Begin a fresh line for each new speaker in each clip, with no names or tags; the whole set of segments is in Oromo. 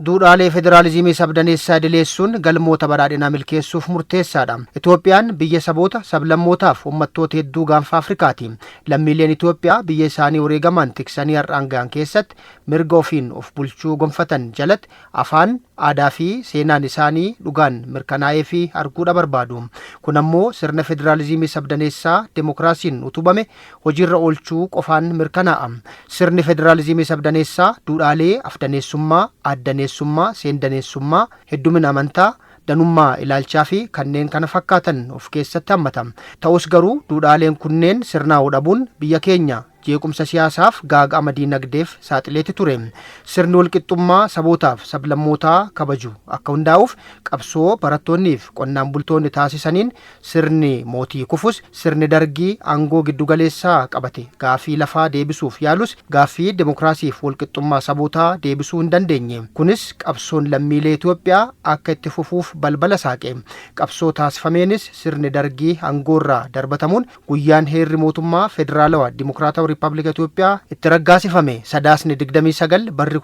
Duudhaalee federaalizimii sabdaneessaa idileessuun galmoota badhaadhinaa milkeessuuf murteessaadha. Itoophiyaan biyya saboota, sablammootaaf uummattoota hedduu gaanfa Afrikaati. Lammiileen Itoophiyaa biyya isaanii wareegamaan tiksanii har'aan gahan keessatti mirga ofiin of bulchuu gonfatan jalatti afaan, aadaa fi seenaan isaanii dhugaan mirkanaa'ee fi arguudha barbaadu. Kun ammoo sirna federaalizimii sabdaneessaa demokiraasiin utubame hojiirra oolchuu qofaan mirkanaa'a. Sirni federaalizimii sabdaneessaa duudhaalee afdaneessummaa, aaddaneessummaa, seendaneessummaa, heddumina amantaa, danummaa ilaalchaa fi kanneen kana fakkaatan of keessatti hammata. Ta'us garuu duudhaaleen kunneen sirnaa'uu dhabuun biyya keenya jeequmsa siyaasaaf gaaga'ama diinagdeef saaxileeti ture. Sirni walqixxummaa sabootaaf sablammootaa kabaju akka hundaa'uuf qabsoo barattoonniif qonnaan bultoonni taasisaniin sirni mootii kufus, sirni dargii aangoo giddugaleessaa qabate gaaffii lafaa deebisuuf yaalus, gaaffii demokiraasiif walqixxummaa sabootaa deebisuu hin dandeenye. Kunis qabsoon lammiilee Itoophiyaa akka itti fufuuf balbala saaqe. Qabsoo taasifameenis sirni dargii aangoorraa darbatamuun guyyaan heerri mootummaa Federaalawaa Dimokiraatawaa Riippaabilika Itoophiyaa itti raggaasifame Sadaasni 29 barri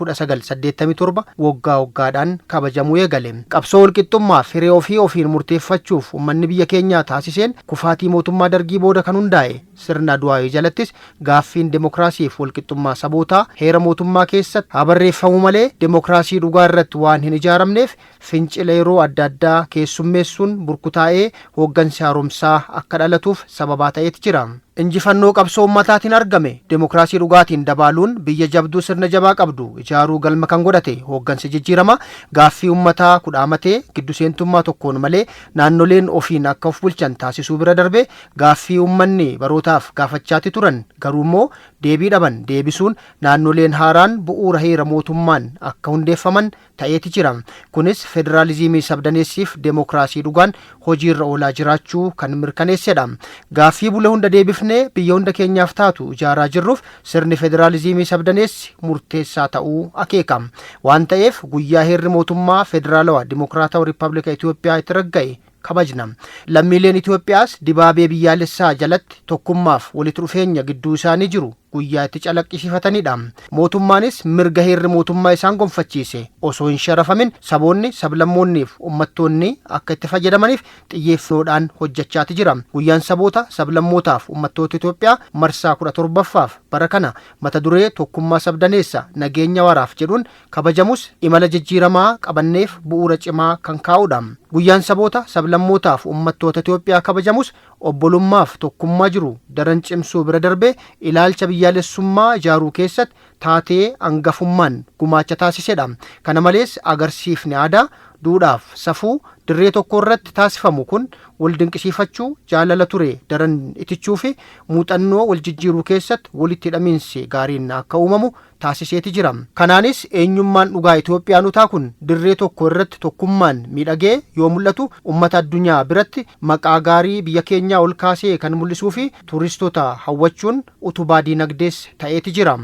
1987 waggaa waggaadhaan kabajamuu eegale. Qabsoo walqixxummaaf hiree ofii ofiin murteeffachuuf uummanni biyya keenyaa taasiseen kufaatii mootummaa dargii booda kan hundaa'e sirna Aduwaayii jalattis gaaffiin demokiraasiif walqixxummaa sabootaa heera mootummaa keessatti haa barreeffamu malee demokiraasii dhugaa irratti waan hin ijaaramneef fincila yeroo adda addaa keessummeessuun burkutaa'ee hooggansi haaromsaa akka dhalatuuf sababaa ta'eeti jira. Injifannoo qabsoo ummataatiin argame demokiraasii dhugaatiin dabaaluun biyya jabduu sirna jabaa qabdu ijaaruu galma kan godhate hooggansi jijjiirama gaaffii ummataa kudhaamatee giddu seentummaa tokkoon malee naannoleen ofiin akka of bulchan taasisuu bira darbe gaaffii ummanni barootaaf gaafachaati turan garuu immoo deebii dhaban deebisuun naannoleen haaraan bu'uura heera mootummaan akka hundeeffaman ta'eeti jira. Kunis federaalizimii sabdaneessiif demokiraasii dhugaan hojiirra oolaa jiraachuu kan mirkaneessedha. Gaaffii bule hunda deebifnee biyya hunda keenyaaf taatu ijaaraa jirruuf sirni federaalizimii sabdaneessi murteessaa ta'uu akeeka. Waan ta'eef guyyaa heerri mootummaa Federaalawaa Dimokiraatawaa Riippaabilika Itoophiyaa itti ragga'e kabajna. Lammiileen Itoophiyaas dibaabee biyyaalessaa jalatti tokkummaaf walitti dhufeenya gidduu isaanii jiru guyyaa itti calaqqisiifatanidha. Mootummaanis mirga heerri mootummaa isaan gonfachiise osoo hin sharafamin saboonni, sablammoonniif uummattoonni akka itti fayyadamaniif xiyyeeffannoodhaan hojjechaati jira. Guyyaan saboota, sablammootaaf uummattoota Itoophiyaa marsaa 17ffaaf bara kana mata duree tokkummaa sabdaneessa nageenya waraaf jedhuun kabajamus imala jijjiiramaa qabanneef bu'uura cimaa kan kaa'udha. Guyyaan saboota, sablammootaaf uummattoota Itoophiyaa kabajamus obbolummaaf tokkummaa jiru daran cimsuu bira darbee ilaalcha biyyaalessummaa ijaaruu keessatti taatee hangafummaan gumaacha taasisedha. Kana malees agarsiifni aadaa, duudhaaf safuu dirree tokko irratti taasifamu kun wal dinqisiifachuu, jaalala ture daran itichuu fi muuxannoo wal jijjiiruu keessatti walitti hidhamiinsi gaariin akka uumamu taasiseeti jira. Kanaanis eenyummaan dhugaa Itoophiyaanotaa kun dirree tokko irratti tokkummaan miidhagee yoo mul'atu uummata addunyaa biratti maqaa gaarii biyya keenyaa ol kaasee kan mul'isuu fi tuuristoota hawwachuun utubaa diinagdees ta'eeti jira.